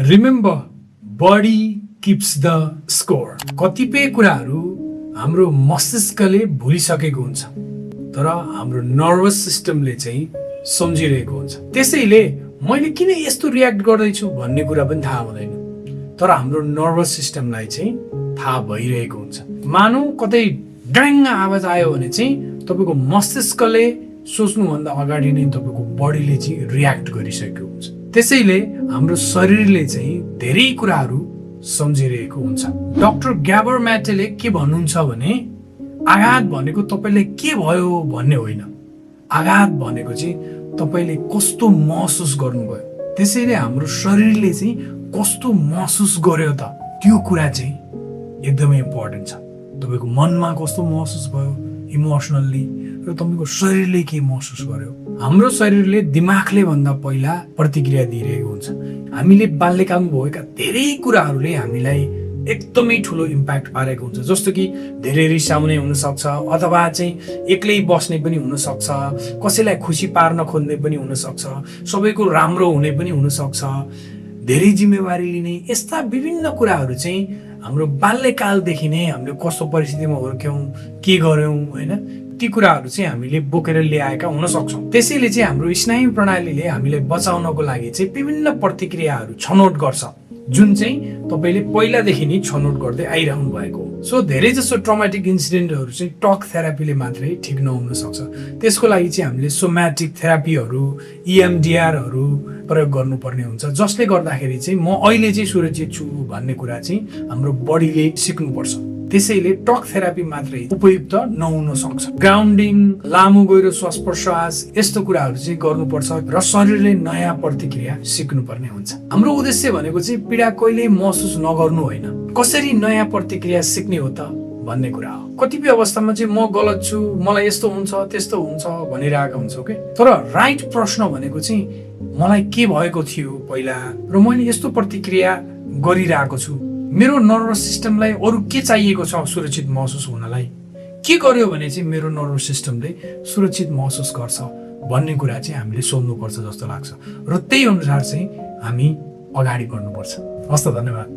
Remember body keeps the score. कतिपय कुराहरू हाम्रो मस्तिष्कले भुलिसकेको हुन्छ तर हाम्रो नर्भस सिस्टमले चाहिँ सम्झिरहेको हुन्छ। त्यसैले मैले किन यस्तो रियाक्ट गर्दैछु भन्ने कुरा पनि थाहा हुँदैन तर हाम्रो नर्भस सिस्टमलाई चाहिँ थाहा भइरहेको हुन्छ। मानौ कतै ड्याङ आवाज आयो भने चाहिँ तपाईको मस्तिष्कले सोच्नुभन्दा अगाडि नै तपाईको बडीले चाहिँ रियाक्ट गरिसकेको हुन्छ। त्यसैले हाम्रो शरीरले चाहिँ धेरै कुराहरू सम्झिरहेको हुन्छ। डाक्टर ग्याबर म्याटेले के भन्नुहुन्छ भने आघात भनेको तपाईलाई के भयो भन्ने होइन, आघात भनेको चाहिँ तपाईले कस्तो महसुस गर्नुभयो। त्यसैले हाम्रो शरीरले चाहिँ कस्तो महसुस गर्यो त त्यो कुरा चाहिँ एकदमै इम्पोर्टेन्ट छ। तपाईको मनमा कस्तो महसुस भयो इमोसनल्ली र तपाईको शरीरले के महसुस गर्यो। हाम्रो शरीरले दिमागले भन्दा पहिला प्रतिक्रिया दिइरहेको हुन्छ। हामीले बाल्यकालमा भएका धेरै कुराहरूले हामीलाई एकदमै ठुलो इम्प्याक्ट पारेको हुन्छ। जस्तो कि धेरै रिसाउने हुनसक्छ अथवा चाहिँ एक्लै बस्ने पनि हुनसक्छ, कसैलाई खुसी पार्न खोज्ने पनि हुनसक्छ, सबैको राम्रो हुने पनि हुनसक्छ, धेरै जिम्मेवारी लिने, यस्ता विभिन्न कुराहरू चाहिँ हाम्रो बाल्यकालदेखि नै हामीले कस्तो परिस्थितिमा हुर्क्यौँ के गर्यौँ होइन ती कुराहरू चाहिँ हामीले बोकेर ल्याएका हुन सक्छौँ। त्यसैले चाहिँ हाम्रो स्नायु प्रणालीले हामीलाई बचाउनको लागि चाहिँ विभिन्न प्रतिक्रियाहरू छनौट गर्छ जुन चाहिँ तपाईले पहिलादेखि नै छनौट गर्दै आइरहनु भएको हो। सो धेरै जसो ट्रमाटिक इन्सिडेन्टहरू चाहिँ टक थेरापीले मात्रै ठिक नहुन सक्छ। त्यसको लागि चाहिँ हामीले सोम्याटिक थेरापीहरू EMDRहरू प्रयोग गर्नुपर्ने हुन्छ जसले गर्दाखेरि चाहिँ म अहिले चाहिँ सुरक्षित छु भन्ने कुरा चाहिँ हाम्रो बडीले सिक्नुपर्छ। त्यसैले टक थेरापी मात्रै उपयुक्त नहुन सक्छ। ग्राउन्डिङ, लामो गहिरो श्वास प्रश्वास यस्तो कुराहरू चाहिँ गर्नुपर्छ र शरीरले नयाँ प्रतिक्रिया सिक्नुपर्ने हुन्छ। हाम्रो उद्देश्य भनेको चाहिँ पीडा कहिल्यै महसुस नगर्नु होइन, कसरी नयाँ प्रतिक्रिया सिक्ने हो त भन्ने कुरा हो। कतिपय अवस्थामा चाहिँ म गलत छु, मलाई यस्तो हुन्छ त्यस्तो हुन्छ भनिरहेका हुन्छौँ के। तर राइट प्रश्न भनेको चाहिँ मलाई के भएको थियो पहिला र मैले यस्तो प्रतिक्रिया गरिरहेको छु, मेरो नर्भस सिस्टमलाई अरू के चाहिएको छ सुरक्षित महसुस हुनलाई, के गर्यो भने चाहिँ मेरो नर्भस सिस्टमले सुरक्षित महसुस गर्छ भन्ने कुरा चाहिँ हामीले सोध्नुपर्छ जस्तो लाग्छ र त्यही अनुसार चाहिँ हामी अगाडि बढ्नुपर्छ। हस् त, धन्यवाद।